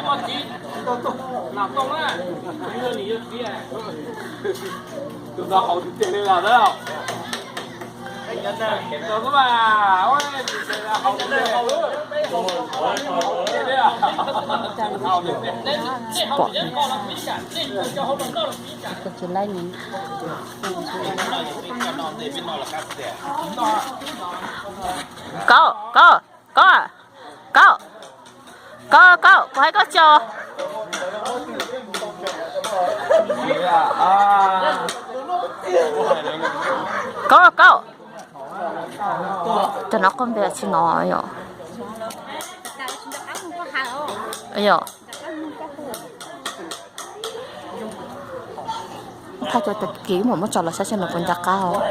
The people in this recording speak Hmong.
Pom tsis laib ni. Kaub, Kaub, Kaub, Kaub, Kaub, Kaub, kuv hais koj tso. Kaub, Kaub, cov no koj npe tsi no yom? Yom. Thaij cov tag kis mam muab tso los saib seb nws puas nco qab os.